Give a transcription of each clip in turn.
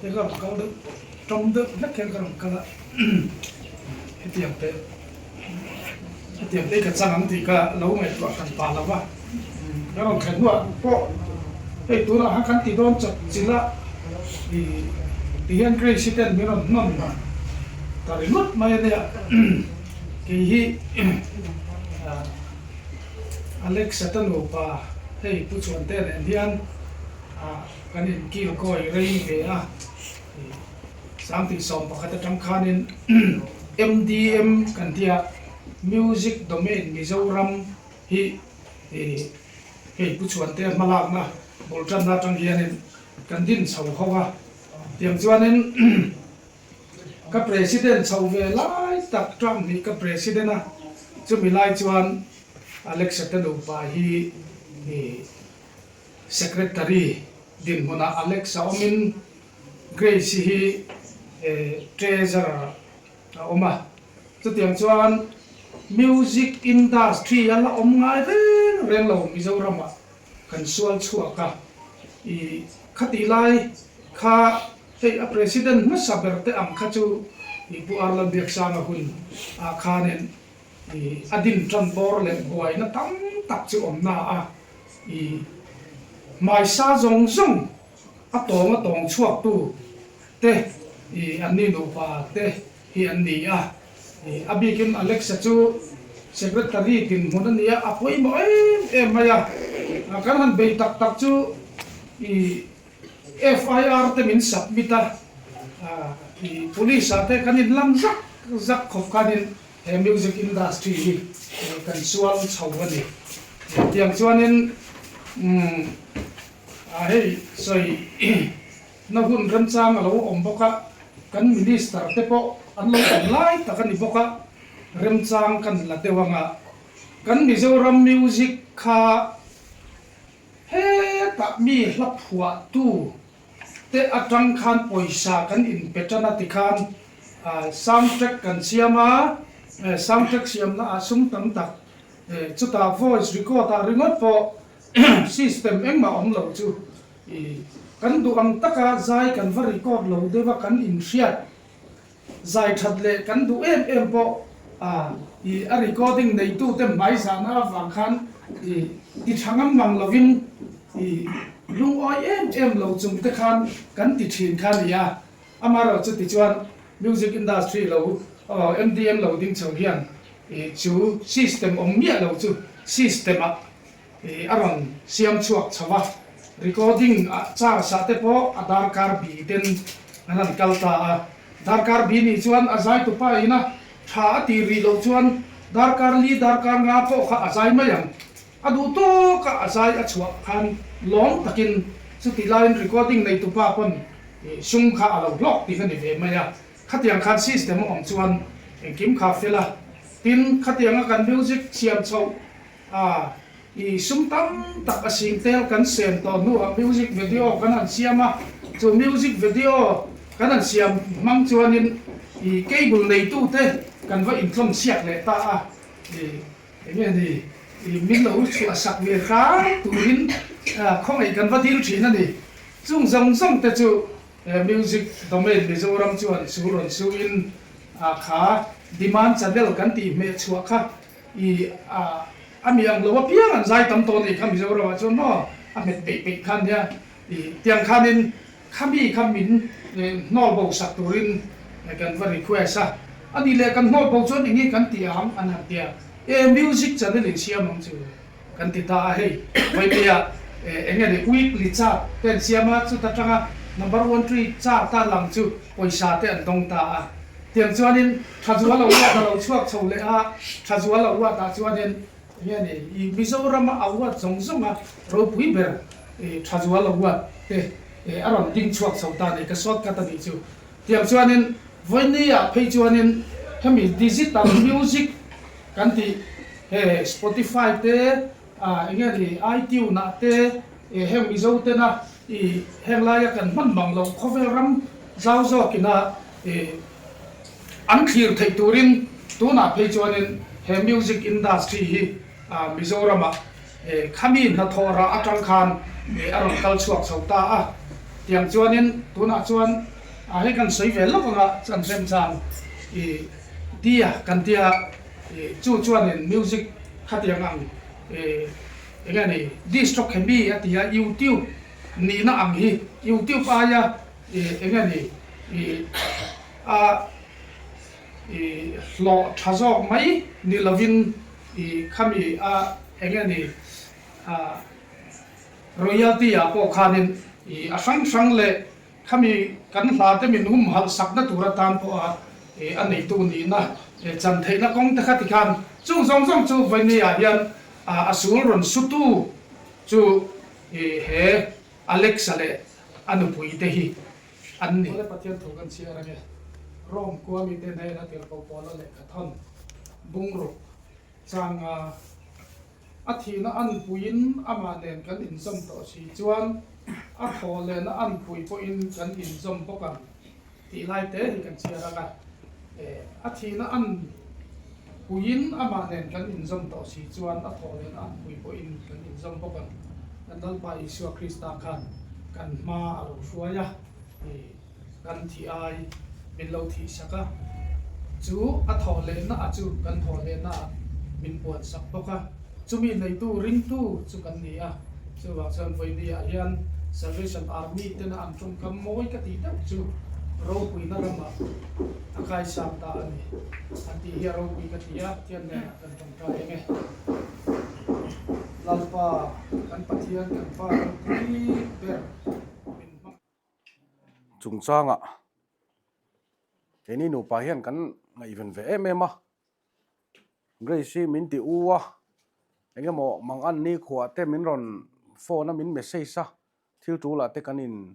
Te ka rawn kal deuh tawng deuh hlek hian ka rawn kal a, hetiang te hetiang te hi ka chang ang tih ka lo ngaihtuah hran pah lo va, ka rawn thlen hnuah pawh hei tunah khan kan ti dawn chawp chilh a, ih ti hian Grace-i ten min rawn hnawn ta ringawt mai a nia, kei hi Alex-a te nupa hei Pu Chhuante nen hian ah kan inkil kawi rei ve a, 2011 atang khanin MDM kan tia Music Domain Mizoram hi hei Pu Chhuante hmalakna bul tanna atang hianin kan din chho ho a, tiang chuanin ka President chho ve lai tak term hnih ka President a, chumi lai chuan Alexa te nupa hi Secretary dinhmunah Alex a awmin Grace hi Treasurer a awm a. Chutiang chuan Music Industry a la awm ngai reng reng lo Mizoramah kan sual chhuak a. I khatih lai kha hei a President hmasa ber te ang kha chu i Pu Arlan Biaksanga hun ah khanin I a din tan bawr leh buaina tam tak chu awmna a i hmaisa zawng zawng a tawng a tawng chhuak tu te i an ni nupa te hi an ni a. I a bikin Alexa chu secretary dinhmun a ni a, a pawimawh em em mai a. Kan han bei tak tak chu i FIR te min submit a, i police ah te kan inlam zak zak khawp khanin he music industry hi kan sual chho a ni. Tiang chuanin umm hei sawi na hun remchang a lo awm bawk a, kan minister te pawh an lo awm lai tak a ni bawk a, remchang kan la deuh ang a, kan Mizoram music kha Hetah mi hla phuahtu te atang khan pawisa kan inpe tan a tikhan soundtrack kan siam a, soundtrack siamna ah sum tam tak chutah voice record ah ringawt pawh system engmah awm lo chu kan duh ang taka zai kan va record lo deuh a kan inhriat. Zai that leh kan duh em em pawh a i a recording neitu te hmai zahna avang khan i ti tha ngam mang lovin i lungawi em em lo chung te khan kan ti thin kha a ni a. Amaherawh chu tichuan music industry lo aw MDM lo ding chho hian i chu system awm miah lo chu system ah I a rawn siam chhuak chho a, recording ah charge ah te pawh a darkar bi ten an han kal ta a, darkar bi nih chuan a zai tupa ina tha a tih rih loh chuan darkar li darkar nga pawh kha a zai mai ang, a duh tawk a a zai a chhuah khan lawm takin chutih laiin recording nei tupa pawn sum kha a lo hlawk tih a ni ve mai a, khatiang khan system a awm chuan engkim kha fel a, tin khatianga kan music siam chhoh A, i sum tam tak a sing tel kan sem tawh hnuah music video kan han siam a, chu music video kan han siam hmang chuanin i cable neitute kan va intlawm chhiak leh ta a, i eng nge ni i min lo chhuah sak ve hram turin khawngaih kan va dil thin a ni. Chung zawng zawng te chu music domain Mizoram chuan sul rawn suin a kha demand channel kan tih hmeh chhuah kha I a a mi ang lo apiang an zai tam tawh a nih kha Mizoramah chuan maw a hmet peih peih kha nia i tiang khanin khami kha min hnawl bo sak turin kan va request a, a nih leh kan hnawl bo chuan enge kan ti ang an han tia e music channel in siam ang chu kan ti ta a hei vawinia enge ni weekly chart te an siam a chuta tanga number one three chart a lang chu pawisa te an dawng ta a. Tiang chuanin Thazual Award a lo chhuak chho leh a, Thazual Award ah chuanin enge ni i Mizorama award zawng zawnga ropui ber i Thazual Award te a rawn ding chhuak chho ta ni ka shortcut a nih chu. Tiang chuanin Vawiini ah phei chuanin hemi digital music kan tih he Spotify te ah enge ni iTune ah te heng Mizo tena i heng laia kan hman mang loh khawvel ram zau zawkina I an thlir theih turin tunah phei chuanin he music industry hi Mizoramah khami hnathawh rah atang khan a rawn kal chhuak chho ta a. Tiang chuanin tunah chuan. Hei kan sawi ve lawk anga chan remchang i tia kan tia i chu chuanin music khatiang ang i eng nge ni distro khe mi a ti a youtube nihna ang hi youtube aia i eng nge ni i a i hlawh tha zawk mai ni lovin i khami a eng nge ni a royalty ah pawh khanin i a hrang hrang leh Khami kan hla te min humhalh sakna tur atan pawha a neitu nihna chan theihna kawng te kha tikhan chung zawng zawng chu vawinia hian a sul rawn sutu chu he Alexa leh a nupui te hi an ni. Awle Pathian thu kan chhiar ange. Rome khua mite hnena tirhkoh Paula lehkha thawn bungruk changa A thihna anpuiin amah nen kan inzawm tawh si chuan a thaw lehna anpui pawhin kan inzawm bawk ang tih lai te hi kan chhiar ang a. A thihna anpuiin amah nen kan inzawm tawh si chuan a thaw lehna anpui pawhin kan inzawm bawk ang. Kan Lalpa Isua Krista khan kan hma a lo hruai a, kan thih ai min lo thih sak a, chu a thawh lehna a chu kan thawh lehna ah min puan sak bawk a, chumi neitu ringtu chu kan ni a, chuvang chuan vawiini ah hian Salvation Army tena an tawngkam mawi ka tih deuh chu ropuina ramah a kaisang ta a ni an tih hi a ropui ka ti a, Pathian hnenah kan tawngtai eng e. Lalpa kan Pathian kan Pa ropui ber min hmang. Chungchangah keini nupa hian kan ngaihven ve em em a, Grace hi min ti u a, eng emaw mangan ni khuah te min rawn phone a min message a, thil tulah te kan in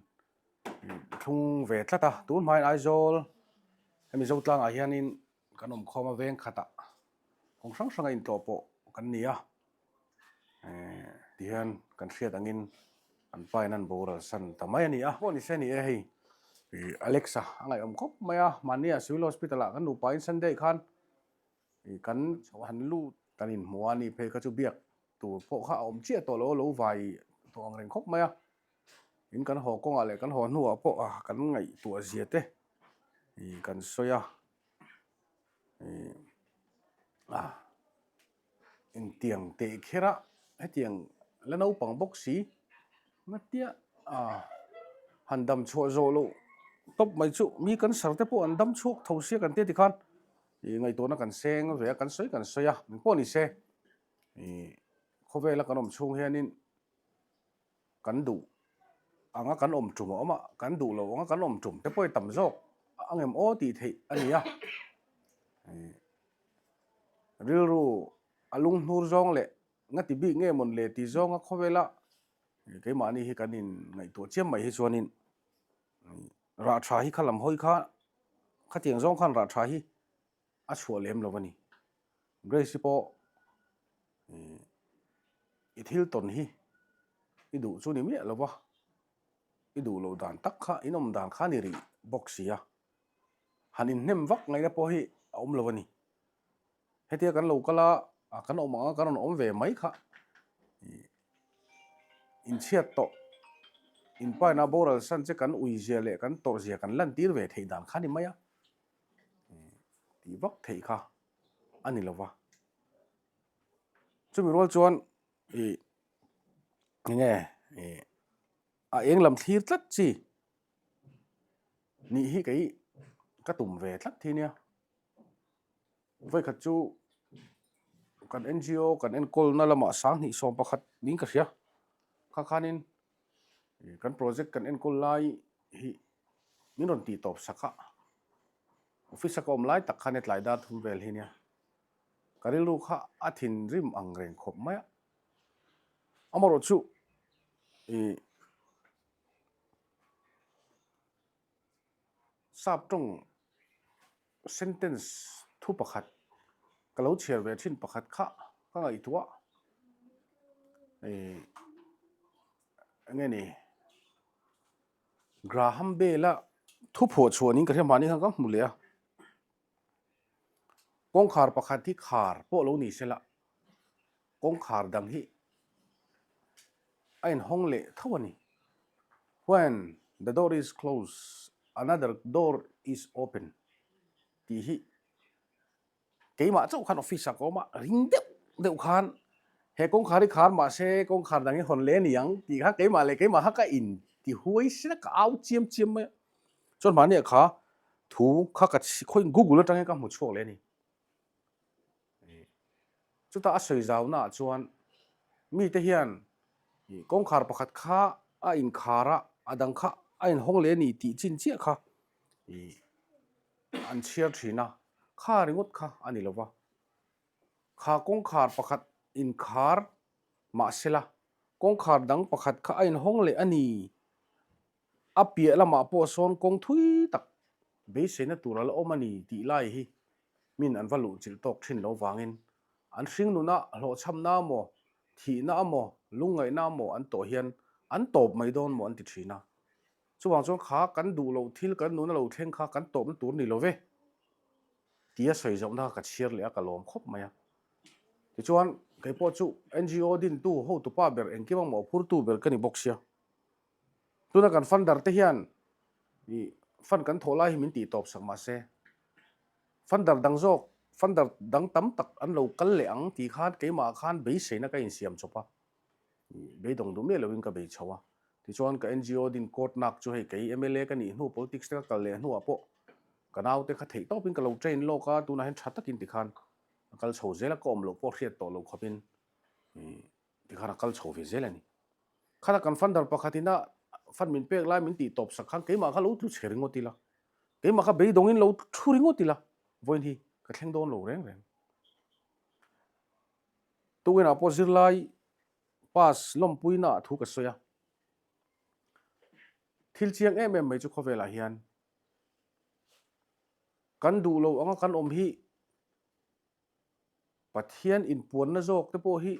thlung ve tlat a, tun hmain Aizawl hemi Zotlangah hianin kan awm khawm a veng khatah kawng hrang hranga intlawh pawh kan ni a, eh tihian kan hriat angin an pa in an boral san ta mai a ni a, pawh ni se ni e hei ih Alexa a ngaihawm khawp mai a, mahni ah Civil Hospital ah kan nupa in Sunday khan ih kan han lut kan inhmu a ni phei kha chu biak tur pawh kha a awm chiah tawh lo a lo vai tawh ang reng khawp mai a, in kan haw kawngah leh kan haw hnuah pawh kan ngaihtuah zia te ih kan sawi a. A engtiang teh kher a hetiang la naupang bawk si ngatia a han dam chhuah zawh loh tawp mai chu mi cancer te pawh an dam chhuak tho sia kan tia tikhan ih ngaihtuahna kan seng ve a kan sawi kan sawi a engpawh ni se ih khawvela kan awm chhung hianin. Kan duh anga kan awm tum a awm a, kan duh loh anga kan awm tum te pawh hi tam zawk a ngem aw tih theih a ni a. Rilru a lunghnur zawng leh nga ti bik nge mawn le tih zawnga khawvela keimahni hi kan in ngaihtuah chiam mai hi chuanin rah tha hi kha lam hawi kha khatiang zawng khan rah tha hi a chhuah lem lo a ni. Grace hi pawh i thil tawn hi i duh chu ni miah lo va, i duh loh dan tak kha in awm dan kha a ni rih bawk si a, han inhnem vak ngaihna pawh hi a awm lo a ni. Hetia kan lo kal a, kan awm ang a kan rawn awm ve mai kha inchhiat tawh inpaina boral san che kan ui zia leh kan tawrh zia kan lantir ve theih dan kha a ni mai a, tih vak theih kha a ni lo va. Chumi rual chuan ih enge ih a eng lam thlir tlat chi nih hi kei ka tum ve tlat thi nia. Vawikhat chu kan NGO kan enkawlna lamah sanghnih 11 niin ka hria. Kha khanin kan project kan enkawl lai hi min rawn tih tawp sak a. Office a ka awm lai tak khan hetlai dar thum vel hi nia. Ka rilru kha a thinrim ang reng khawp mai a. Amaherawh chu ih sap tawng sentence thu pakhat ka lo chhiar ve thin pakhat kha ka ngaihtuah ih eng nge ni Graham Bell-a thu phuah chhuah niin ka hria mahni khan ka hmu leh a. Kawngkhar pakhat hi khar pawh lo ni sela, kawngkhar dang hi a inhawng leh tho a ni. When the door is closed, another door is open tih hi keimah chauh khan office ah ka awm a, ring deuh deuh khan he kawngkhar hi khar mahse kawngkhar dang hi hawn leh a ni ang tih kha keimah leh keimah kha ka in ti huai sin a, ka au chiam chiam mai a. Chuan mahni ah kha thu kha ka khawiin google atangin ka hmu chhuak leh a ni. Chutah a sawi zauna ah chuan mite hian kawngkhar pakhat kha a inkhar a, a dang kha a inhawng leh a ni tih chin chiah kha an chhiar thin a, kha ringawt kha a ni lova. Kha kawngkhar pakhat inkhar mahsela kawngkhar dang pakhat kha a inhawng leh a ni. A piah lamah pawh sawn kawng thui tak beiseina tur a la awm a ni tih lai hi min an va luhchilh tawk thin lo vangin an hringnuna hlawhchhamna maw, thihna amaw, lungngaihna amaw an tawh hian an tawp mai dawn maw an ti thin a. Chuvang chuan kha kan duh loh thil kan nuna lo thleng kha kan tawpna tur ni lo ve tia sawi zauhna kha ka chhiar leh a, ka lawm khawp mai a. Tichuan keipawh chu NGO dintu hotupa ber engkim ang mawhphurtu ber ka ni bawk sia. Tuna kan funder te hian ih fund kan thawh lai hi min tih tawp sak mah se funder dang zawk funder dang tam tak an lo kal leh ang tih khan keimah khan beiseina ka insiam chawp a, ih beidawng duh miah loin ka bei chho a. Tichuan ka NGO din court nak chu hei kei mla ka nih hnu politics te ka kal leh hnuah pawh ka naute kha theih tawpin ka lo train lawk a, tunah hian tha takin tikhan a kal chho zel a, ka awm loh pawh hriat tawh lo khawpin ih tikhan a kal chho ve zel a ni. Khata kan funder pakhat ina fund min pek lai min tih tawp sak khan keimah kha lo tlu chhe ringawt ila, keimah kha beidawngin lo thu ringawt ila, vawiin hi ka thleng dawn lo reng reng. Tukinah pawh zirlai pass lawmpuina ah thu ka sawi a, thil chiang em em mai chu khawvelah hian kan duh lo anga kan awm hi Pathian inpuanna zawk te pawh hi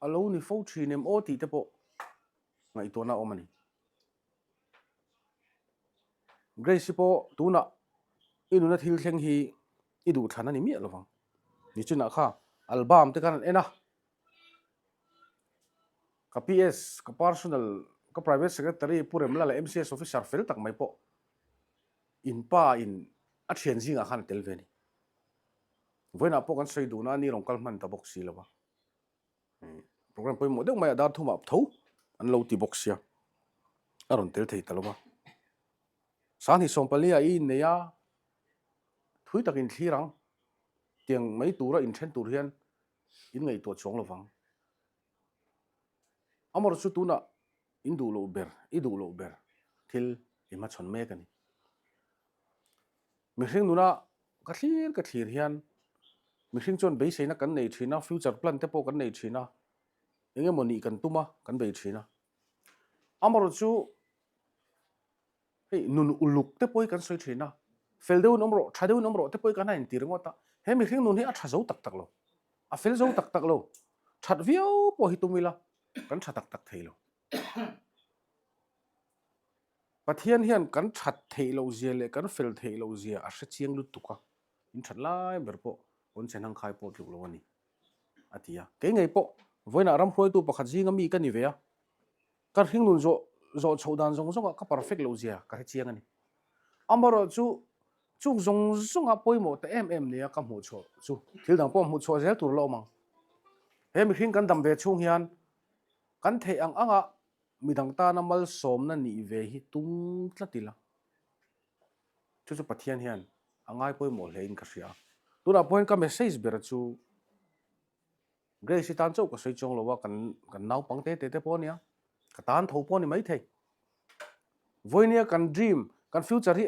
a lo ni fo thin em aw tih te pawh ngaihtuahna a awm a ni. Grace-i pawh tunah i nuna thil thleng hi i duhthlan a ni miah lovang. Nichinah kha album te khan an en a, ka PS, ka personal, ka private secretary Pu Remla leh MCS officer fel tak mai pawh in pa in a thian zingah khan a tel ve a ni. Vawiinah pawh kan sawi duhna a ni rawn kal hman ta bawk si lo va. Program pawimawh deuh mai a dar thumah tho an lo ti bawk sia. A rawn tel thei ta lo va. Sanghnih sawmpali ah i innei a, thui tak in thlir ang. Tiang mai tura inthen tur hian in ngaihtuah chuang lo vang. Amaherawhchu chu tunah in duh loh ber, i duh loh ber thil i hmachhawn mek a ni. Mihring nuna ka thlir ka thlir hian mihring chuan beiseina kan nei thin a, future plan te pawh kan nei thin a, eng emaw nih kan tum a, kan bei thin a. Amaherawhchu chu hei nun uluk te pawh hi kan sawi thin a, fel deuhin awm rawh, tha deuhin awm rawh te pawh hi kan han intir ngawt a, he mihring nun hi a tha zo tak tak lo, a fel zo tak tak lo, that viau pawh hi tum ila kan tha tak tak thei lo. Pathian hian kan that theih loh zia leh kan fel theih loh zia a hre chiang lutuk a, in that lai ber pawh pawn chhe hnangkhai pawh tluk lo a ni, a ti a. Kei ngei pawh vawiinah ram hruaitu pakhat zinga mi ka ni ve a, ka hringnun zawh zawh chhoh dan zawng zawngah ka perfect loh zia ka hre chiang a ni. Amaherawh chu chung zawng zawnga pawimawh ta em em nia ka hmuh chhuah chu thil dang pawh hmuh chhuah zel tur la awm ang. He mihring kan dam ve chhung hian kan theih ang anga Midang tana malsawmna nih ve hi tum tlat ila. Chu chu Pathian hian a ngai pawimawh hle in ka hria. Tunah pawh hian ka message ber chu Grace-i tan chauh ka sawi chuang lo a, kan kan naupang te te te pawh a nia, ka tan tho pawh a ni maithei. Vawinia kan dream, kan future hi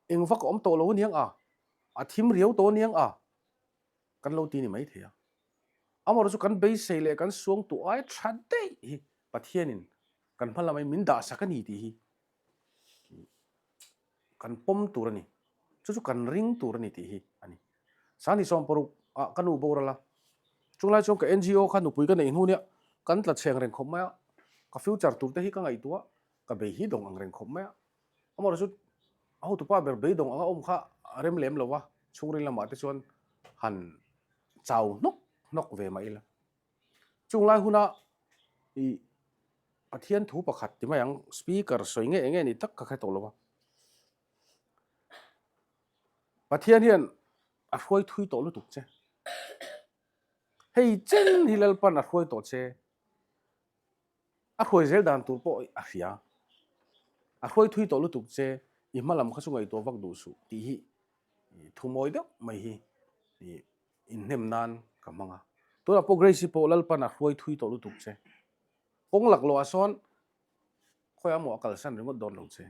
eng vak a awm tawh lo a niang a, a thim riau tawh a niang a, kan lo ti ni maithei a. Amaherawhchu chu kan beisei leh kan suangtu ai tha daih hi Pathianin kan hma lamah min dahsak a ni tih hi kan pawm tur a ni. Chu chu kan ring tur a ni tih hi a ni. Sangni 60 ah ka nu boral a, chunglai chuan ka NGO kha nupui ka neih hnu nia kan tla chheng reng khawp mai a, ka future tur te hi ka ngaihtuah ka bei hi dawng ang reng khawp mai a. Amaherawhchu chu a hotupa ber beidawng anga awm kha a rem lem lo va, chhungril lamah te chuan han chau hnawk hnawk ve mah ila. Chung lai huna i Pathian thu pakhat ti mai ang, speaker sawi nge enge ni tak ka hre tawh lo va. Pathian hian a hruai thui tawh lutuk che. Hei chen hi Lalpan a hruai tawh che. A hruai zel dan tur pawh a hria. A hruai thui tawh lutuk che, i hma lam kha chu ngaihtuah vak duh suh tih hi thu mawi deuh mai hi inhnem nan ka hmang a. Tunah pawh Grace-i pawh Lalpan a hruai thui tawh lutuk che. Kawng laklawh ah sawn khawiah maw a kalsan ringawt dawn lo che.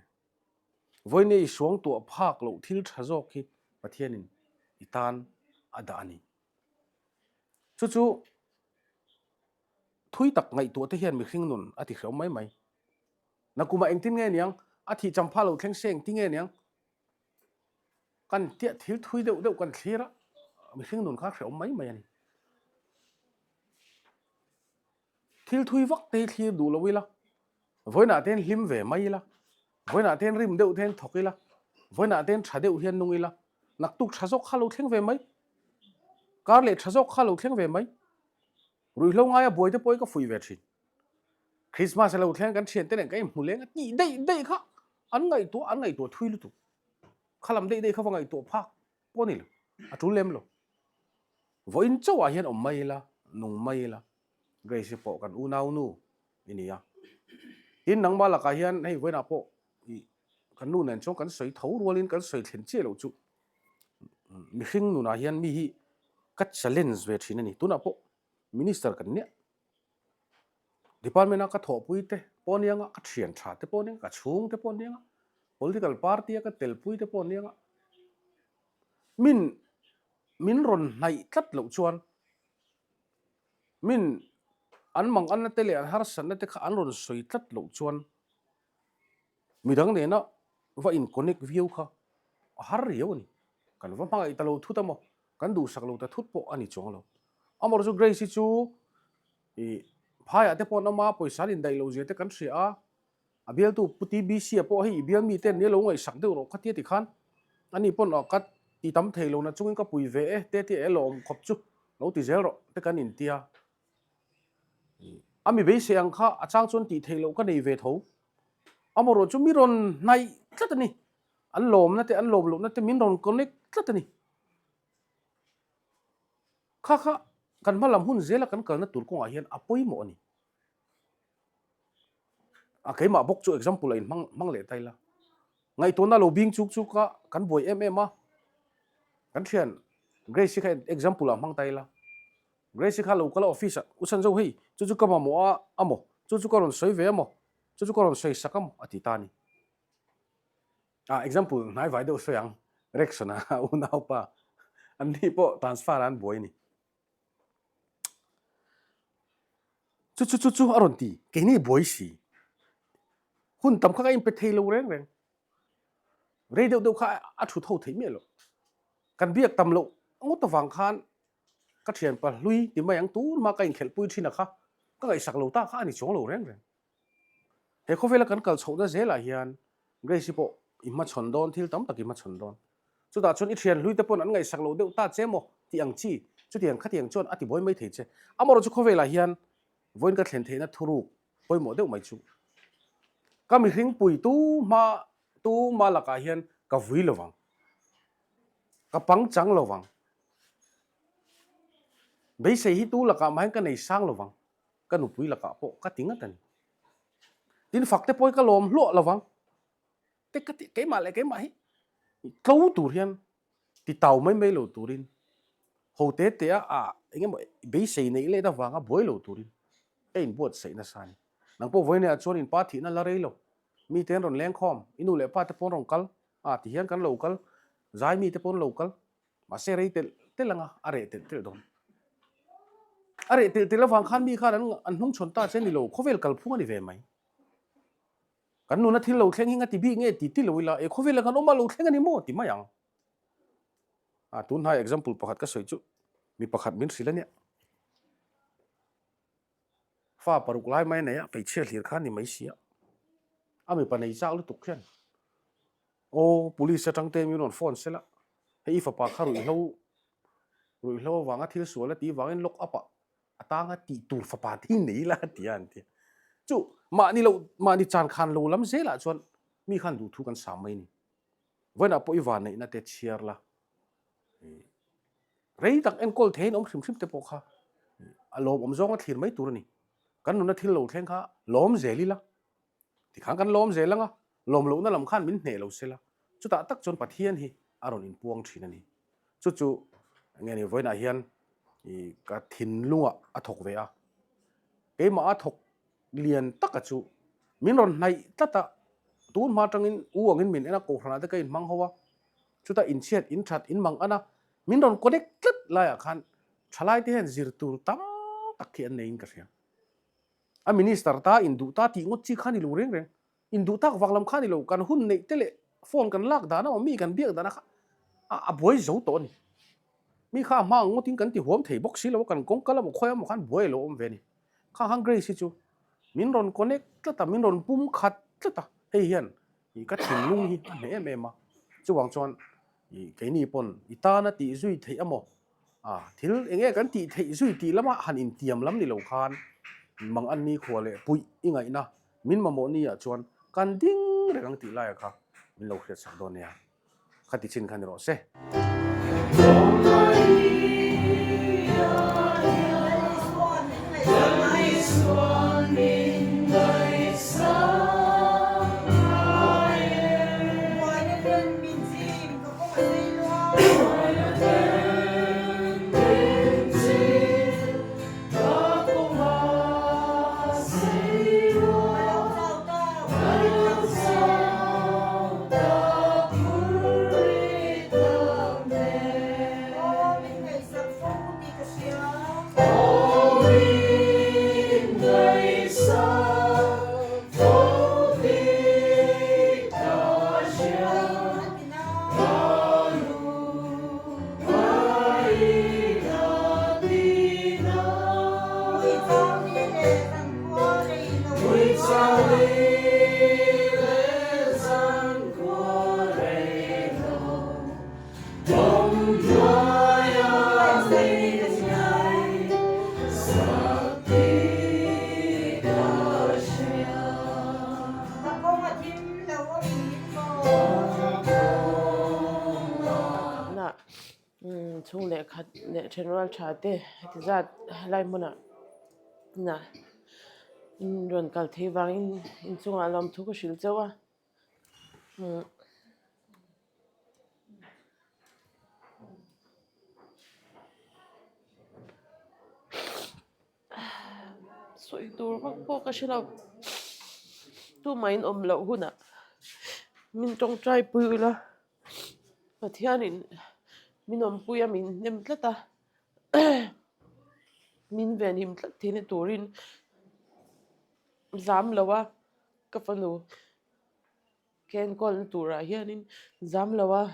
Vawiin i suangtuah phak loh thil tha zawk hi Pathianin i tan a dah a ni. Chu chu thui tak ngaihtuah te hian mihring nun a ti hrehawm mai mai. Nakumah engtin nge niang? A thih champha lo thleng se engtin nge niang? Kan tiah thil thui deuh deuh kan thlir a, mihring nun kha a hrehawm mai mai a ni. Thil thui vak te hi thlir duh lo ila, vawiinah te hian hlim ve mai ila, vawiinah te hian rim deuh te hian thawk ila, vawiinah te hian tha deuh hian nung ila, naktuk tha zawk kha lo thleng ve mai, kar leh tha zawk kha lo thleng ve mai. Ruihhlo ngaia buai te pawh hi ka fuih ve thin. Christmas a lo thleng kan thiante nen kan inhmu leng a tih daih daih kha an ngaihtuah an ngaihtuah thui lutuk. Khalam daih daih kha va ngaihtuah phak pawh a ni lo, a tul lem lo. Vawiin chauhah hian awm mai ila, nung mai ila, Grace-i pawh kan unau nu i ni a. Tin, nangmah lakah hian hei vawiinah pawh i kan nu nen chuan kan sawi tho rualin kan sawi thlen chiah loh chu mihring nunah hian mi hi ka challenge ve thin a ni. Tunah pawh minister kan nia, department-a ka thawhpui te pawh ania nga, ka thian tha te pawh ania nga, ka chhung te pawh ania nga, political party-a ka telpui te pawh ania nga, min min rawn hnaih tlat loh chuan Min an manganna te leh an harsatna te kha an rawn sawi tlat loh chuan midang nena va in connect viau kha a har riau a ni. Kan va hmangaih ta lo thut a maw, kan duhsak lo ta thut pawh a ni chuang lo. Amaherawhchu chu Grace hi chu ih phaiah te pawh an awm a, pawisa an indaih loh zia te kan hria a, A bialtu Pu TBC-a pawh hei i bial mite an nia lo ngaihsak deuh rawh khatia ti khan ani pawn a ka ti tam thei lo na chungin ka pui ve e te tia e lawm khawp chu lo ti zel rawh te kan intia. A mi beisei ang kha a chang chuan tih theih loh ka nei ve tho. Amaherawh chu mi rawn hnaih tlat a ni. An lawmna te an lawm lohna te min rawn connect tlat a ni. Kha kha kan hma lam hun zela kan kalna tur kawngah hian a pawimawh a ni. A keimah bawk chu example a in hmang hmang leh ta ila. Ngaihtuahna lo bing chuk chuk a, kan buai em em a. Kan thian Grace-i kha example ah hmang ta ila. Grace-i kha lo kal a office ah, U Sanjo hei, chu chu ka mamawh a amaw, chu chu ka rawn sawi ve amaw, chu chu ka rawn sawi sak amaw a ti ta a ni. Ah example hnai vai deuh sawi ang, Rex-a unaupa an ni pawh transfer a an buai a ni. Chu chu chu chu a rawn ti, keini buai si. Hun tam kha ka inpe thei lo reng reng. Rei deuh deuh kha a thu tho theih miah lo. Kan biak tam loh ngawt avang khan ka thianpa hlui ti mai ang tun hma ka inkhelh pui thin a kha ka ngaihsak lo ta kha a ni chuang lo reng reng. He khawvela kan kal chhohna zelah hian Grace-i pawh i hmachhawn dawn, thil tam tak i hmachhawn dawn. Chutah chuan i thian hlui te pawn an ngaihsak loh deuh ta che maw tih ang chi, chutiang khatiang chuan a tibuai mai thei che. Amaherawhchu khawvelah hian vawiin ka thlen theihna thuruk pawimawh deuh mai chu ka mihring pui tu hma tu hma lakah hian ka vui lo vang, ka pangchang lo vang, beisei hi tu lakah mah hian ka nei sang lo vang. Ka nupui lakah pawh ka ti ngat a ni. Tin fak te pawh hi ka lawm hluah lo vang. Te ka ti keimah leh keimah hi tlo tur hian ti tau mai mai lo turin ho te te a ah eng emaw beisei neih let avanga buai lo turin ka inbuatsaih nasa a ni. Nang pawh vawiinah chuan in pa thihna la rei lo. Mi te an rawn leng khawm, i nu leh pa te pawh an rawn kal a ti hian kan lo kal, zai mi te pawh an lo kal. Mahse rei telh telh anga a reh telh telh dawn. A reh telh telh avang khan mi khan an an hnung chhawn ta che ni lo, khawvel kalphung a ni ve mai. Kan nuna thil lo thleng hi nga ti bik nge ti ti lo ila, e khawvel ah kan awm a lo thleng a ni maw ti mai ang. A tun hnai example pakhat ka sawi chu mi pakhat min hrilh a nia. Fa paruk lai mai a nei a, hmeichhia hlir kha a ni mai si a. A mipa nei chak lutuk hian Aw, police atang te min rawn phone sela, hei i fapa kha ruihhlo, ruihhlo avanga thil sual a tih vangin lock up ah a tanga tih tur fapa te hi nei la a ti a an ti a. Chu mahni loh, mahni chan khan lo lam zelah chuan mi khan duhthu kan sam mai a ni. Vawiinah pawh i vanneihna te chhiar la. Rei tak enkawl theiin awm hrim hrim te pawh kha a lawmawm zawnga thlir mai tur a ni. Kan nuna thil lo thleng kha lawm zel ila, tikhan kan lawm zel anga lawm lohna lam khan min hneh lo sela, chutah tak chuan Pathian hi a rawn inpuang thin a ni. Chu chu nge ni vawiinah hian ka thinlungah a thawk ve a, keimah a thawk lian taka chu min rawn hnaih tlat a, tun hma atangin u angin min en a, kohhranah te ka inhmang ho a, chutah inchhiat, inthat, inmang an a, min rawn connect tlat laiah khan thalai te hian zir tur tam tak hi an neiin ka hria. A minister ta induh ta tih ngawt chi kha ni lo reng reng, induh tak vak lam kha ni lo, kan hun neih te leh phone kan lak dan a awm, mi kan biak dan a kha a buai zo tawh a ni. Mi kha a hma ang ngawtin kan ti huam thei bawk si lo a, kan kawngka lamah khawi emaw khan buai a lo awm ve a ni. Kha khan Grace hi chu min rawn connect tlat a, min rawn pum khat tlat a, hei hian ka thinlung hi a hneh em em a, chuvang chuan keini pawn i tana tih zui theih emaw thil eng nge kan tih theih zui tih lama han intiam lam ni lo khan mang an ni khua leh puih i ngaihna min mamawh ni ah chuan kan ding reng ang tih laia kha min lo hriatsak dawn nia. Kha ti chin kha ni rawh se. Chhung leh khat leh thenrual tha te heti zat helai hmunah inah in rawn kal thei vangin inchungah lawmthu ka hrilh chauh a umm. Sawi tur vak pawh ka hre lo tumah in awm loh hunah min tawngtai pui ula Pathianin min awmpui a min hnem tlat a min venhim tlat theihna turin zam lo a ka fanu ka enkawlna turah hianin zam lo a.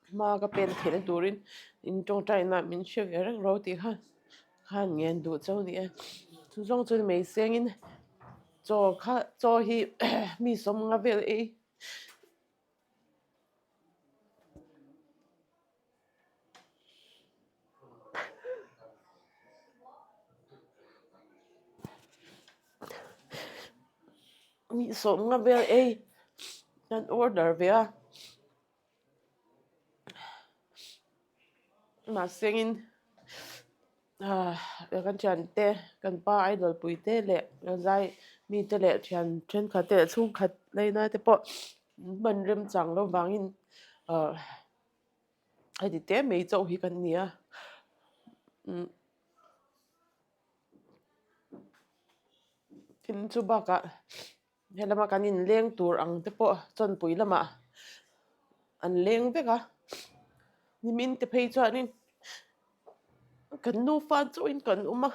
Hma ka pen theihna turin in tawngtaina min hre ve reng ro tih kha khan ngen duh chauh a ni e. Chu zawng chuan mei sengin chaw kha chaw hi mi sawmnga vel ei. Mi sawmnga vel ei kan order ve a. Mahsengin kan thiante kan pa idol pui te leh zai mite leh thian thenkhat te leh chhungkhat laina te pawh hman remchang lo vangin ah heti te mai chauh hi kan ni a umm tin chu bakah. Helama kan inleng tur ang te pawh chawnpui lamah an leng vek a, nimin te phei chuanin kan nufa chauhin kan awm a,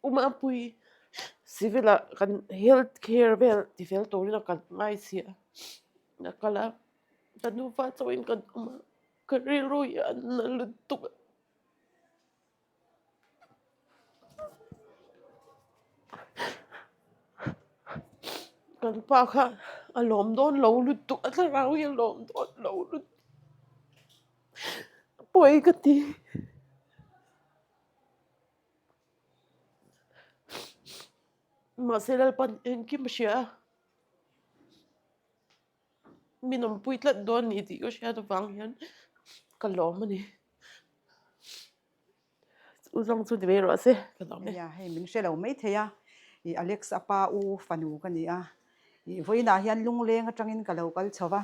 Umapui civil ah kan health care vel ti fel turin a kal ngai si a, a kal a, kan nufa chauhin kan awm a, ka rilru hi a na lutuk a. Kan pa kha a lawm dawn lo lutuk a thlarau hi a lawm dawn lo lutuk pawi ka ti. Mahse Lalpan engkim a hria a. min awmpui tlat dawn a ni tih ka hriat avang hian ka lawm a ni. U zawng chu ni mai rawh se ka lawm e. Nia hei min hre lo mai thei a, i Alex a pa u fanu ka ni a, i vawiinah hian lungleng atangin ka lo kal chho va,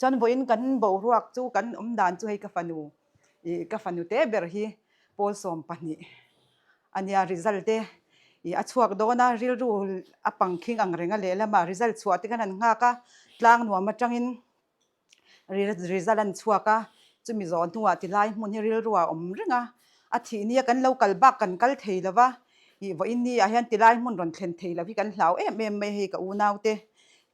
chuan vawiin kan boruak chu kan awm dan chu hei ka fanu i ka fanu te ber hi pawl 12 a nia result te i a chhuak dawn a, rilru a pangkhing ang reng a lehlamah result chhuah te khan an nghak a, tlang nuam atangin result an chhuak a, chumi zawh hnuah tilai hmun hi rilru ah a awm reng a, a thih nia kan lo kal bak kan kal thei lo va, ih vawiin ni ah hian tilai hmun rawn thlen thei lo hi kan hlau em em mai hei ka unau te,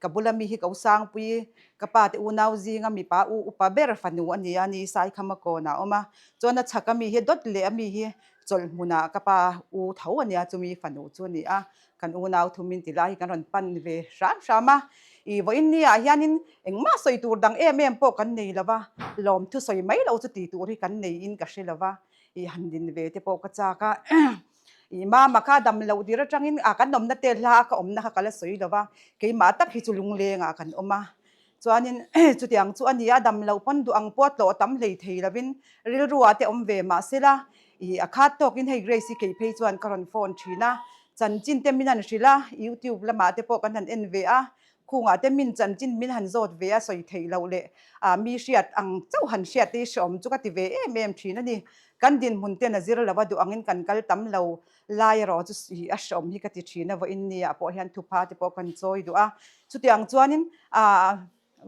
ka bula mi hi ka usangpui ka pa te unau zinga mipa u upa ber fanu a ni a ni Saikhama kawnah a awm a, chuan a chhaka mi hi dawt leh a mi hi chawlh hmunah ka pa u tho a nia chumi fanu chu a ni a. Kan unau thumin ti lai hi kan rawn pan ve hram hram a, i vawiin ni ah hianin engmah sawi tur dang em em pawh kan nei lo va, lawmthu sawi mai lo chu ti tur hi kan nei in ka hre lo va, i han din ve te pawh ka chak a, i mama kha dam loh dir atangin a kan awmna te hla a ka awmna kha ka la sawi lo va, keimah tak hi chu lungleng ah kan awm a, Chuanin chutiang chu a ni a, dam loh pawn duh ang pawh tlawh tam hlei thei lovin rilru ah te awm ve mah sela, ih a khat tawkin hei Grace hi kei phei chuan ka rawn phone thin a, chanchin te min han hrilh a, youtube lamah te pawh kan han en ve a, khungah te min chanchin min han zawt ve a sawi theih loh leh ah mi hriat ang chauh han hriat te hi hreawm chu ka ti ve em em thin a ni. Kan dinhmun ten a zir lo a duh angin kan kal tam lo Lai erawh chu ih a hreawm hi ka ti thin a, vawiin ni ah pawh hian thupha te pawh kan chawi duh a. Chutiang chuanin ah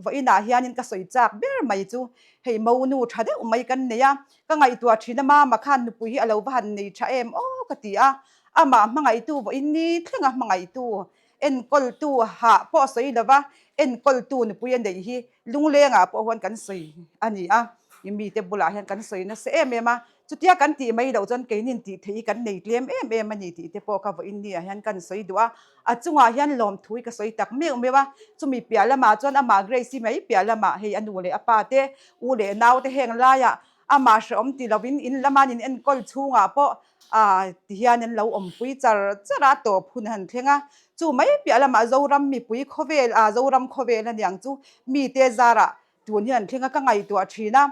vawiin ah hianin ka sawi chak ber mai chu hei monu tha deuh mai kan nei a, ka ngaihtuah thin a mama khan nupui hi a lo va han nei tha em aw ka ti a, amah hmangaihtu vawiin ni thlenga hmangaihtu enkawltu hah pawh sawi lova enkawltu nupui a neih hi lunglengah pawh huan kan sawi a ni a, mite bulah hian kan sawi nasa em em a, chutia kan tih mai loh chuan keinin tih theih hi kan nei tlem em em a ni tih te pawh ka vawiin ni ah hian kan sawi duh a, a chungah hian lawmthu hi ka sawi tak meuh meuh a, chumi piah lamah chuan amah Grace hi mai piah lamah hei a nu leh a pa te u leh nau te heng laiah amah hrehawm ti lovin in lama an in enkawl chhungah pawh ah ti hian an lo awmpui char char a, tawp hun han thleng a, chu mai piah lamah Zoram mipui khawvel ah Zoram khawvel a niang chu mite zarah tun hian an thleng a ka ngaihtuah thin a,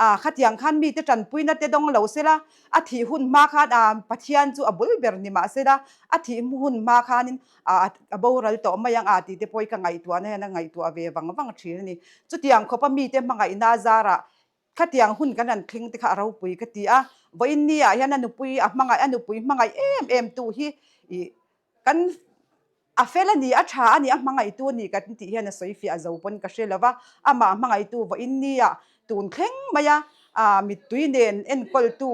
ah khatiang khan mite tanpuina te dawng lo sela a thih hun hma khan ah Pathian chu a bul ber ni mah sela a thih hun hma khanin ah a boral tawh mai ang ah tih te pawh hi ka ngaihtuahna hian a ngaihtuah ve vang vang thin a ni. Chutiang khawpa mite hmangaihna zarah Khatiang hun kan han thleng te kha a ropui ka ti a, vawiin ni ah hian a nupui a hmangaih a nupui hmangaih em em tu hi ih kan a fel a ni a tha a ni a hmangaihtu a ni kan tih hian a sawi fiah zo pawn ka hre lo va, amah hmangaihtu vawiin ni ah tun thleng mai a ah mittui nen enkawl tu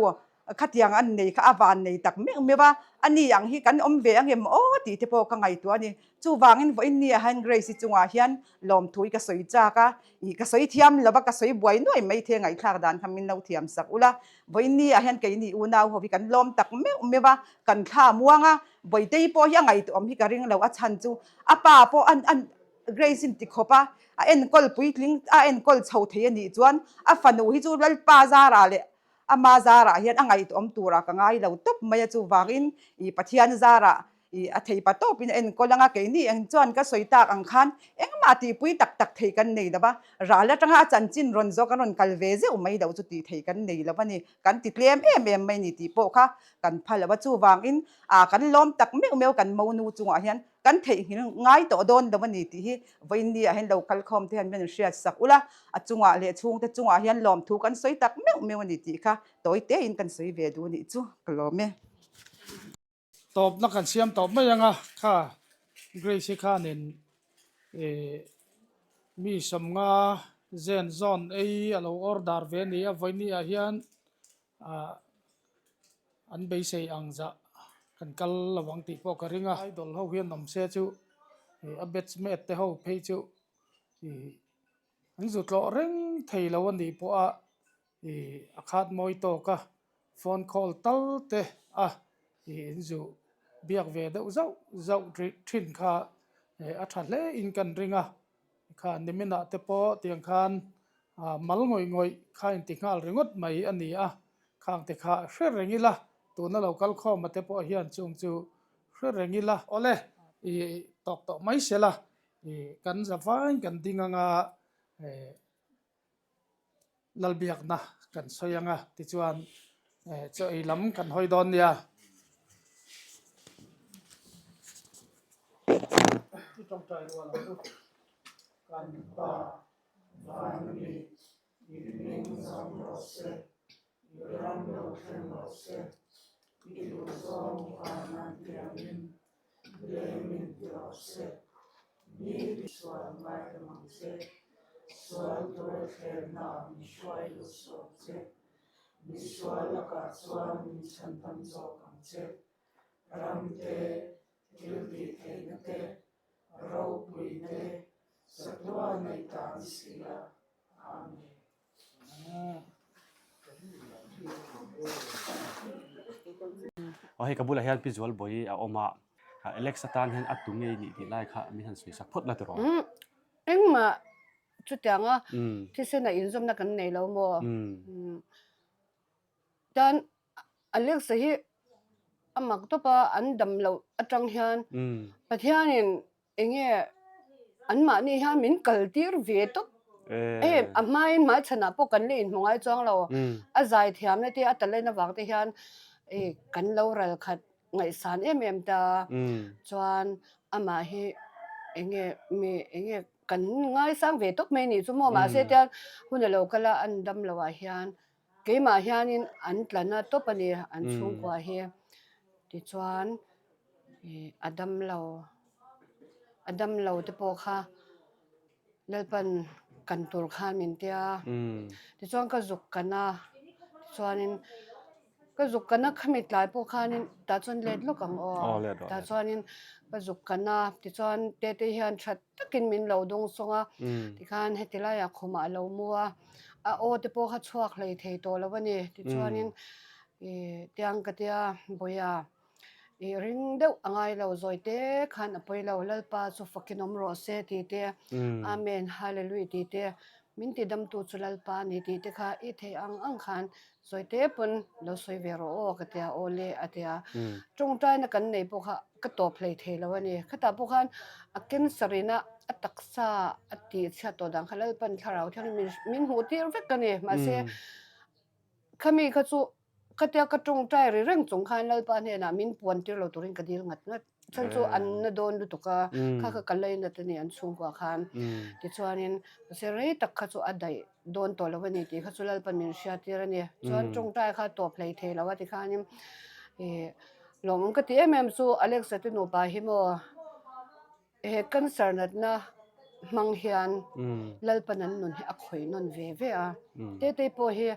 Khatiang an nei kha a van nei tak meuh meuh a, a ni ang hi kan awm ve angem aw tih te pawh ka ngaihtuah a ni. Chuvangin vawiin ni ah hian Grace-i chungah hian lawmthu hi ka sawi chak a, ih ka sawi thiam lo va, ka sawi buai nuai mai the ngaihthlak dan kha min lo thiam sak ula. Vawiin ni ah hian keini unau ho hi kan lawm tak meuh meuh a, kan thla muang a, Bawitei pawh hi a ngaihtuah awm hi ka ring lo, a chhan chu a pa pawh an an Grace-in ti khawp a, a enkawl puitling a enkawl chho thei a nih chuan a fanu hi chu Lalpa zarah leh Ama zarah hian a ngaihtuahawm turah ka ngai lo tawp mai a, chuvangin i Pathian zarah i a thei pa tawpin a enkawl ang a, keini eng chuan ka sawi tak ang khan engmah tihpui tak tak thei kan nei lo va, ral atanga a chanchin rawn zawk an rawn kal ve zeuh mai loh chu tih thei kan nei lo a ni, kan ti tlem em em mai ni tih pawh kha kan pha lo a, chuvangin a kan lawm tak meuh meuh kan monu chungah hian Kan theihnghilh ngai tawh dawn lo a ni tih hi vawiin ni ah hian lo kal khawm te hian min hriat sak ula, a chungah leh chhungte chungah hian lawmthu kan sawi tak meuh meuh a ni tih kha tawi tein kan sawi ve duh a nih chu ka lawm e. Tawpna kan siam tawp mai ang a, kha Grace hi khanin ih mi 50 zen zawn ei a lo order ve a ni a, vawiin ni ah hian ah An beisei ang zah kan kal lo ang tih pawh ka ring a. Idol ho hian awm se chu ih a batchmate te ho phei chu ih an zu tlawh reng thei lo a nih pawh a ih a khat mawi tawk a phone call tal te a ih in zu biak ve deuh zauh zauh thin kha ih a tha hle in kan ring a. Kha niminah te pawh tiang khan mal ngawih ngawih kha inti nghal ringawt mai a ni a, khang te kha hre reng ila, tuna lo kal khawma te pawh hian chung chu hre reng ila. Awle, i tawk tawh mai sela, i kan zavain kan ding anga. Lalbiakna kan sawi ang a, tichuan chaw ei lam kan hawi dawn nia. I tawngtai rual ang u. Kan Pa van mi i hming zam rawh se, i ram lo thleng rawh se, i duhzawng vanan tiangin leng min ti rawh se. Mi tisual ngaidam ang che, sual tura thlemnaah min hruai lut suh ang che, misual lakah chuan min chhandam zawk ang che. Ram te, thil tih theihna te, ropui te, satua neih ta an si a. Amen. Aw hei ka bulah hian Pi Zualbawi a awm a, Alex atan hian a tu ngei nih tih lai kha min han sawi sak phawt la tiraw? Umm engmah chutianga thisen a inzawmna kan nei lo maw? Umm tan Alex-a hi a mak tawp a, an dam loh atang hian Pathianin Enge anmahni hian min kal tir ve tawp. Hei a hmain hmaichhanah pawh kan la inhmu ngai chuang lo. A zai thiamna te a talent avang te hian kan lo ral khat ngaihsan em em ta. Chuan amah hi enge mi enge kan ngaisang ve tawp mai nih chu maw. Mahse tiang hun a lo kal a an dam loh ah hian keimah hianin an tla na tawp a ni an chhungkua hi. Tichuan. Ih a dam lo a dam lo te pawh kha Lalpan kan tur khan min tia tichuan ka zuk kan a tichuanin ka zuk kan a khami tlai pawh khanin tah chuan let lawk ang aw tah chuanin ka zuk kan a tichuan tete hian tha takin min lo dawng sawng a tikhan heti laiah khumah a lo mu a a aw te pawh kha chhuak hlei thei tawh lo a ni tichuanin ih tiang ka tia Bawiha. I ring deuh a ngai lo zawi te khan a pawi lo Lalpa chu fakin awm rawh se tih te Amen Hallelui tih te min ti damtu chu Lalpa a ni tih te kha i theih ang ang khan zawi te pawn lo sawi ve rawh aw ka tia aw le a tia tawngtaina kan nei pawh kha ka tawp hlei thei lo a ni khatah pawh khan a cancer ina a taksa a tih chhiat tawh dan kha Lalpan thlarau thianghlim min hmuh tir vek a ni mahse Khami kha chu khatia ka tawngtai ri reng chung khan Lalpa hnenah min puan tir lo turin ka dil ngat ngat. Chhan chu an na dawn lutuk a, kha kha ka lainat a ni an chhungkua khan. Tichuanin mahse rei tak kha chu a daih dawn tawh lo a ni tih kha chu Lalpa min hriat tir a ni. Chuan tawngtai kha tawp hlei thei lo a tikhanin ih lawmawm ka ti em em chu Alexa te nupa hi maw He cancer natna hmang hian Lalpan an nun hi a khawih nawn ve ve a. Tetei pawh hi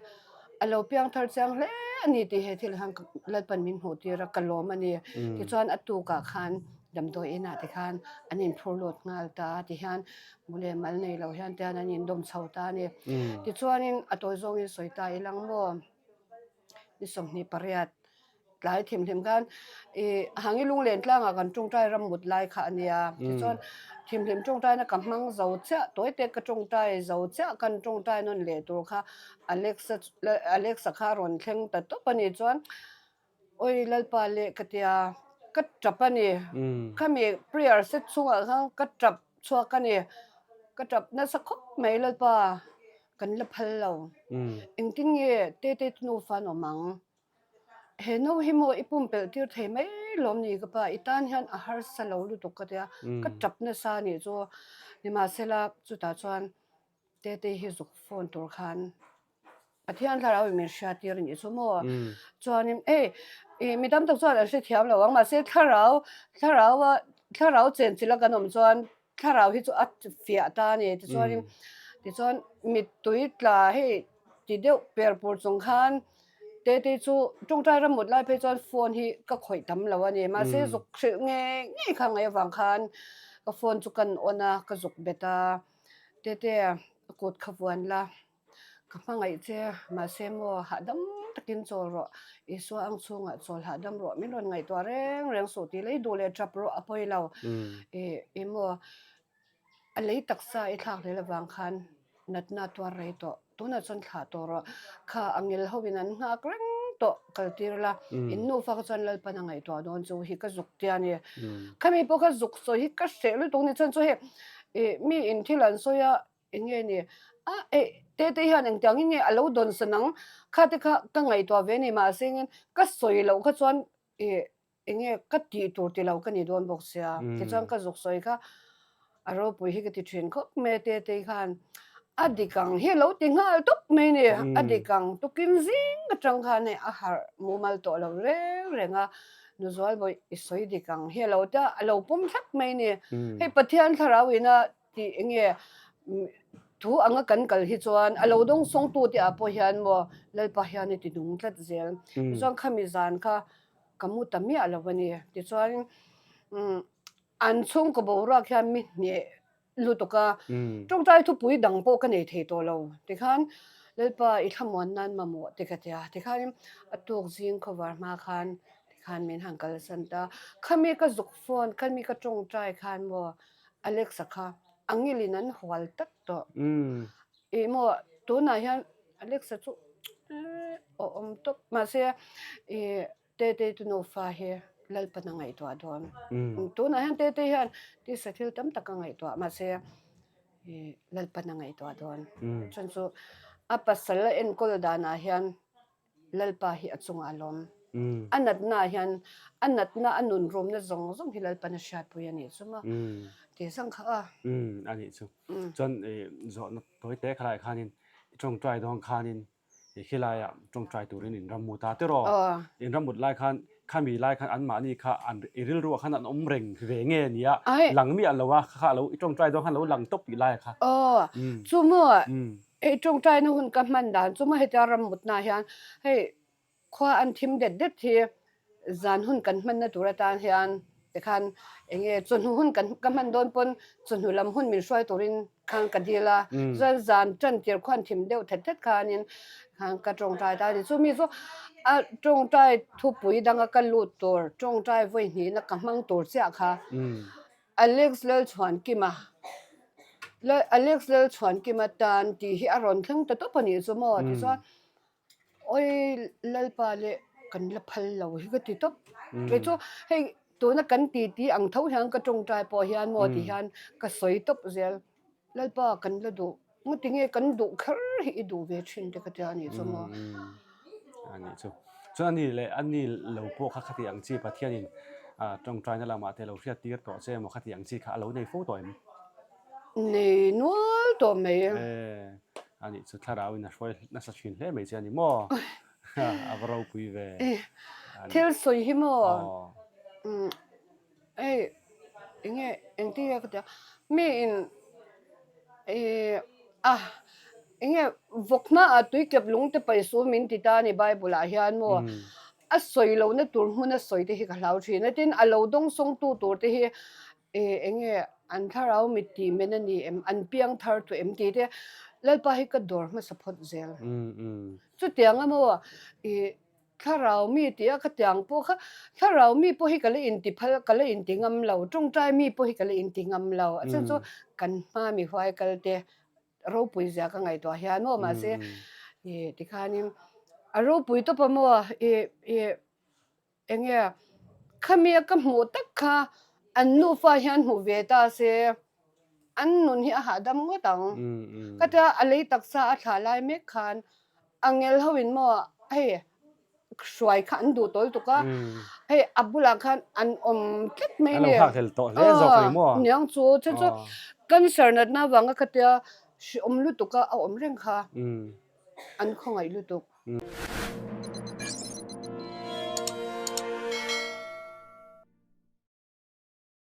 a lo piang thar chiang hle a ni tih he thil hian Lalpan min hmuh tir a, ka lawm a ni. Tichuan a tukah khan damdawi inah te khan an inphur lut nghal ta a ti hian mu leh mal nei lo hian te hian an indawm chho ta a ni. Tichuanin a tawi zawngin sawi ta ilang maw? Ni 28 tlai thimhlim khan ih Hangi Lunglen tlangah kan tawngtai ram mut lai kha a nia. Tichuan thimhlim tawngtaina ka hmang zo chiah tawite ka tawngtai zo chiah kan tawngtai nawn leh tur kha Alexa Alexa kha a rawn thleng ta tawp a nih chuan awi Lalpa leh ka tia ka tap a ni. Khami prayer set chhungah khan ka tap chhuak a ni. Ka tap nasa khawp mai Lalpa. Kan la phal lo. Engtin nge Tete te nufa an awm ang? He no hi maw i pumpelh tir thei mai lawm ni ka pa, i tan hian a harsa lo lutuk ka tia, ka tap nasa a nih chu. Nimahsela chutah chuan Tete hi zuk phone tur khan Pathian thlarau in min hriat tir a nih chu maw. Chuanin hei ih mi tam tak chuan an hrethiam lo ang mahse thlarau thlaraua thlarau chenchilh a kan awm chuan Thlarau hi chu a fiah ta a ni. Tichuanin tichuan mittui tla hei ti deuh per pur chung khan Tete chu tawngtai ram mut lai phei chuan phone hi ka khawih tam lo a ni. Mahse zuk hrilh ngei ngei kha ngaih avang khan ka phone chu kan on a, ka zuk bet a. Tete a kut kha vuan la. Ka hmangaih che, mahse maw hahdam takin chawl rawh, Isua ang chhungah chawl hahdam rawh, min rawn ngaihtuah reng reng suh tih lei duh leh tap rawh a pawi lo. Ih ih maw a lei taksa i thlak hlel avang khan natna tuar rei tawh, tunah chuan thlah tawh rawh, kha a ngel ho in an nghak reng tawh kal tir la, in nufa kha chuan Lalpan a ngaihtuah dawn chu hi ka zuk tia ni. Khami pawh kha zuk sawi hi ka hreh lutuk ni chuan chu hei ih mi in thil an sawi a. Eng nge ni? A, eh, Tete hian engtiangin nge a lo dawn san ang? Kha te kha ka ngaihtuah ve a ni, mahse engin ka sawi loh kha chuan eh eng nge ka tih tur ti lo ka ni dawn bawk sia. Tichuan ka zuk sawi kha a ropui hi ka ti thin khawp mai a Tetei khan a dik ang hi a lo ti nghal tawp mai a ni. A dik ang tukin zing atang khan hei a harh mumal tawh lo reng reng a, Nuzualbawi i sawi dik ang hi a lo ti a, a lo pawm thlap mai a ni. Hei Pathian thlarau ina Tih enge thu anga kan kal hi chuan a lo dawng sawngtu te ah pawh hian maw Lalpa hian i ti nung tlat zel. Tichuan khami zan kha ka mu ta miah lo a ni. Tichuan an chhungkaw boruak hian mi hneh lutuk a, tawngtai thupui dang pawh ka nei thei tawh lo. Tikhan Lalpa i thlamuan nan mamawh te ka ti a. Tikhan a tuk zing khawvar hma khan tikhan min han kalsan ta. Khami ka zuk phone, khami ka tawngtai khan maw Alexa kha a ngilin an hual tlat tawh. Ih maw tunah hian Alexa chu a awm tawp mahse ih Tetei tu nufa hi Lalpan a ngaihtuah dawn. Tunah hian Tetei hian tisa thil tam tak a ngaihtuah mahse ih Lalpan a ngaihtuah dawn. Chuan chu a pasal a enkawl danah hian Lalpa hi a chungah a lawm. A natna hian a natna a nun rumna zawng zawng hi Lalpan a hriatpui a nih chu maw tih zang kha a. A nih chu. Chuan zawhna tawi te khalai khanin i tawngtai dawn khanin i khilaiah tawngtai turin in ram mut a tiraw? In ram mut lai khan khami lai khan anmahni kha an i rilruah khan an awm reng ve nge nia lang miah lo a kha lo i tawngtai dawn khan lo lang tawp tih lai kha. Aw chu maw Hei tawngtaina hun ka hman dan chu maw hetia ram mutna hian hei khua an thim det det hi zan hun kan hmanna tur atan hian tikhan eng nge chawhnu hun kan ka hman dawn pawn chawhnu lam hun min hruai turin khan ka dil a chuan zan tan tir khuan thim deuh thet thet khanin khan ka tawngtai ta a ni chumi chu a tawngtai thupui danga ka lut tur tawngtai vawi hnihna ka hmang tur chiah kha. Alex Lalchhuankima Alex Lalchhuankima tan tih hi a rawn thleng ta tawp a nih chu maw tichuan awi Lalpa leh kan la phal lo hi ka ti tawp kei chu hei tuna kan ti tih ang tho hian ka tawngtai pawh hian maw ti hian ka sawi tawp zel. Lalpa kan la duh ngawt tinge kan duh kher hi i duh ve thin te ka tia anih chu maw. Anih chu. Chuan ani leh ani lo pawh kha khati ang chi Pathianin tawngtaina lamah te lo hriat tir tawh che emaw khati ang chi kha a lo nei fo tawh em? Nei nual tawh mai. Anih chu thlarau in a hruai nasa thin hle mai che ani maw? A va ropui ve. Thil sawi hi maw? Hei enge engtin nge ka ti a mi in ih a enge vawk hmaah tui kep lung te paih suh min ti ta a ni bible ah hian maw a sawi lohna tur hmun a sawi te hi ka hlau thin a tin a lo dawng sawng tu tur te hi ih enge an thlarau mit tih men a ni em an piang thar tawh em tih te Lalpa hi ka dawr hmasa phawt zel chutiang a maw ih. Thlarau mi tih a ka tiang pawh kha thlarau mi pawh hi ka la inti phal ka la inti ngam lo tawngtai mi pawh hi ka la inti ngam lo a chhan chu kan hma mi huai kal te ropui zia ka ngaihtuah hian maw mahse ih tikhanin a ropui tawp a maw ih ih eng nge khami a ka hmuh tak kha an nufa hian hmuh ve ta se an nun hi a hahdam ngawt ang ka tia a lei taksa a thlah lai mek khan A ngel ho in maw hei hruai kha an duh tawl tuk a, hei a bulah khan an awm tlat mai ni. An lo nghak hlel tawh hle zawk a ni maw? Niang chu, chu chu cancer natna avanga khatia hri awm lutuk a a awm reng kha an khawngaih lutuk.